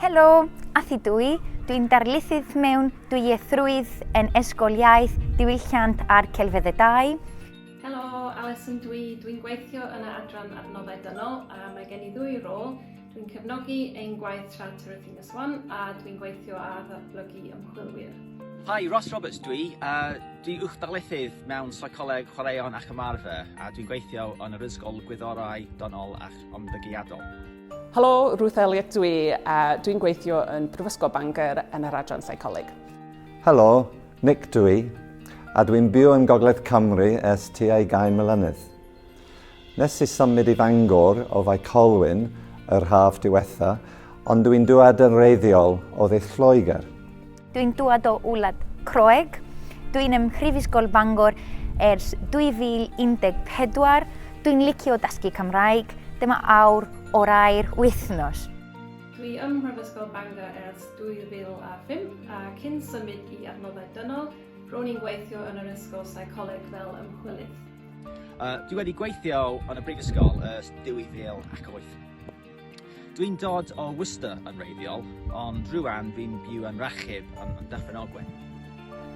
Helo, Athi dw i. Dwi'n darlithydd mewn dwyieithrwydd yn Ysgol Iaith, Diwylliant a'r Celfyddydau. Helo, Alison dw i. Dwi'n gweithio yn y adran Adnoddau Dynol a mae gen i ddwy rôl. Dwi'n cefnogi ein gwaith Siarter y Ddinas Wan a dwi'n gweithio ar ddatblygu ymchwilwyr. Hi, Ross Roberts dwi. Uh, dwi uwch darlithydd mewn seicoleg chwaraeon ac ymarfer a dwi'n gweithio yn yr Ysgol Gwyddorau Dynol ac Ymddygiadol. Helo, Ruth Elliott dwi, a dwi'n gweithio yn Brifysgol Bangor yn yr adran Seicoleg. Helo, Nick dwi, a dwi'n byw yn Gogledd Cymru ers tua ugain mlynedd. Nes i symud i Fangor o Fae Colwyn yr haf diwetha, ond dwi'n dŵad yn wreiddiol o dde Lloegr. Dwi'n dŵad o wlad Croeg. Dwi'n ym Mhrifysgol Bangor ers 2014. Dwi'n licio dysgu Cymraeg. Dyma awr orau'r wythnos. Dwi ym Mhrifysgol Bangor ers 2005 a cyn symud i Adnoddau Dynol, ro'n i'n gweithio yn yr Ysgol Seicoleg fel ymchwilydd. Uh, dwi wedi gweithio yn y brifysgol ers 2008. Dwi'n dod o Worcester yn wreiddiol, ond rŵan fi'n byw yn Rachub yn, yn Dyffryn Ogwen.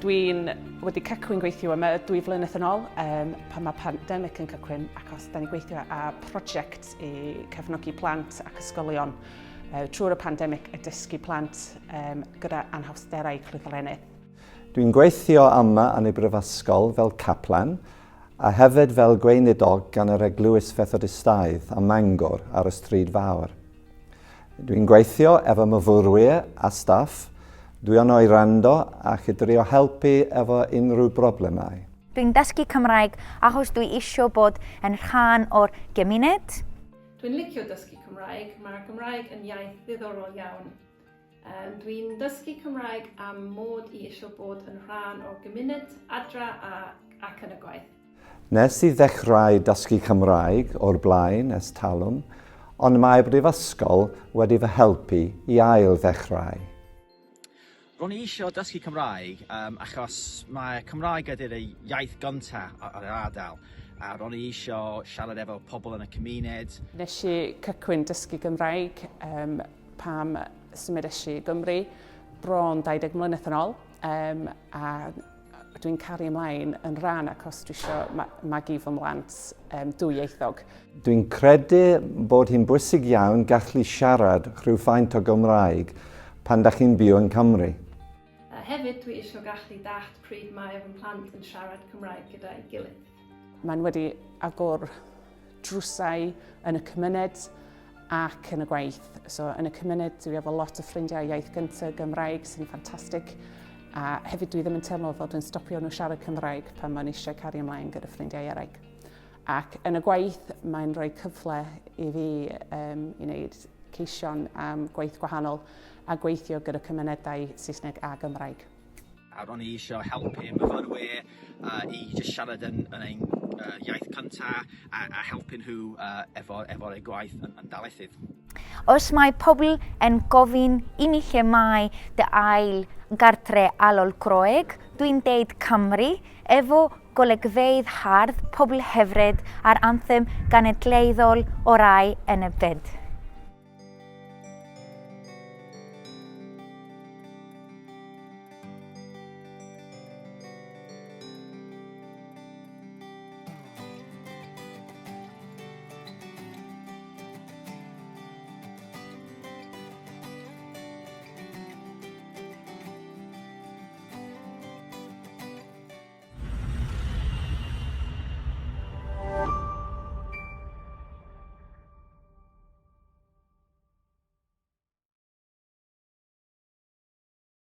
Dwi'n wedi cychwyn gweithio yma dwy flynedd yn ôl, um, pan mae pandemig yn cychwyn, ac os da ni'n gweithio ar prosiect i cefnogi plant ac ysgolion uh, trwy'r y pandemig a dysgu plant um, gyda anhawsterau clwyddlennydd. Dwi'n gweithio yma yn y Brifysgol fel caplan, a hefyd fel gweinidog gan yr Eglwys Fethodistaidd ym Mangor ar y Stryd Fawr. Dwi'n gweithio efo myfyrwyr a staff, dwi yno i wrando ac i drio helpu efo unrhyw broblemau. Dwi'n dysgu Cymraeg achos dwi isio bod yn rhan o'r gymuned. Dwi'n licio dysgu Cymraeg, mae'r Gymraeg yn iaith ddiddorol iawn. Um, dwi'n dysgu Cymraeg am mod i eisiau bod yn rhan o'r gymuned, adra a, ac yn y gwaith. Nes i ddechrau dysgu Cymraeg o'r blaen ers talwm, ond mae brifysgol wedi fy helpu i ail ddechrau. Ro'n i eisiau dysgu Cymraeg um, achos mae Cymraeg ydy'r iaith gyntaf ar yr ardal a ro'n i eisiau siarad efo pobl yn y cymuned. Nes i cychwyn dysgu Gymraeg um, pam symudes i Gymru bron 20 mlynedd yn ôl um, a dwi'n caru ymlaen yn rhan achos dwi eisiau ma magu fy mhlant um, dwyieithog. Dwi'n credu bod hi'n bwysig iawn gallu siarad rhywfaint o Gymraeg pan da chi'n byw yn Cymru. A hefyd dwi eisiau gallu dallt pryd mae fy mhlant yn siarad Cymraeg gyda'i gilydd. Mae'n wedi agor drwsau yn y cymuned ac yn y gwaith. So yn y cymuned dwi efo lot o ffrindiau iaith gyntaf Gymraeg sy'n ffantastig a hefyd dwi ddim yn teimlo fel dwi'n stopio nhw siarad Cymraeg pan mae'n eisiau cario ymlaen gyda ffrindiau eraill. Ac yn y gwaith mae'n rhoi cyfle i fi um, i wneud ceision am gwaith gwahanol a gweithio gyda cymunedau Saesneg a Gymraeg. A ro'n i eisiau helpu myfyrwyr uh, i just siarad yn, yn ein uh, iaith cyntaf a, a helpu nhw uh, efo, efo eu gwaith yn, yn daleithydd. Os mae pobl yn gofyn i mi lle mae dy ail gartre alol Groeg, dwi'n deud Cymru, efo golygfeydd hardd, pobl hyfryd a'r anthem ganedlaethol orau yn y byd.